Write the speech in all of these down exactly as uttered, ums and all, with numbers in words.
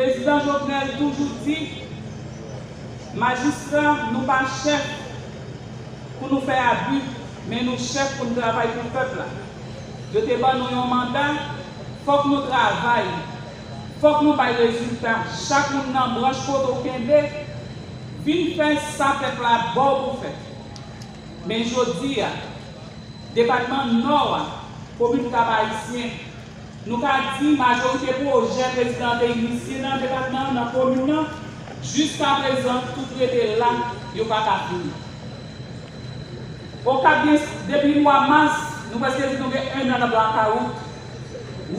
Prezidan Jovenel toujou di, majistra, nou pa chèf pou nou fè abi, men nou chèf pou n travay pou pèp la. Yo te ban nou yon manda, fòk nou travay, fòk nou bay rezilta. Chak moun nan branch kote w kenbe, vin fè sa pèp la ba w pou fè. Men jodi a, depatman Nò a, komin Kap Ayisyen, nou ka di majorite pwojè prezidan te inisye nan depatman an, nan komin nan, jiskaprezan, tout rete la, yo pa ka fini. Okap gen, depi mwa mas, nou prèske di nou gen en an n ap lakay wout.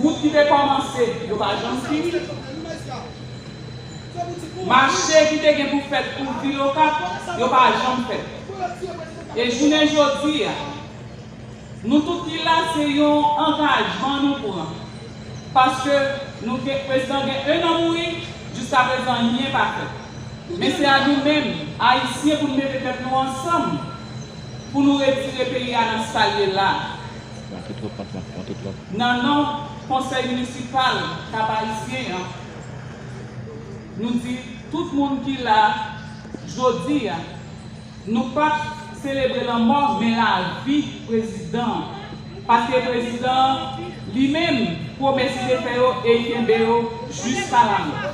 Wout ki te kòmanse, yo pa janm fini. Mache ki te gen pou fèt pou vil Okap, yo pa janm fèt. E jounen jodi a, nou tout ki la, se yon angajman nou pran. Paske nou gen, prezidan gen en an mouri, jiskaprezan, anyen pa fèt. Men se a nou menm, Ayisyen, pou n mete tèt nou ansanm, pou nou retire peyi a nan sa l ye la. Monte twòp, patwon, monte twòp. Nan non konsèy minisipal Kap Ayisyen an, nou di tout moun ki la jodi a, nou p ap selebre lanmò, men lavi prezidan an. Paske prezidan an, li menm, pwomès li te fè yo, e li kenbe yo jiska lamò.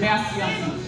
Mèsi anpil.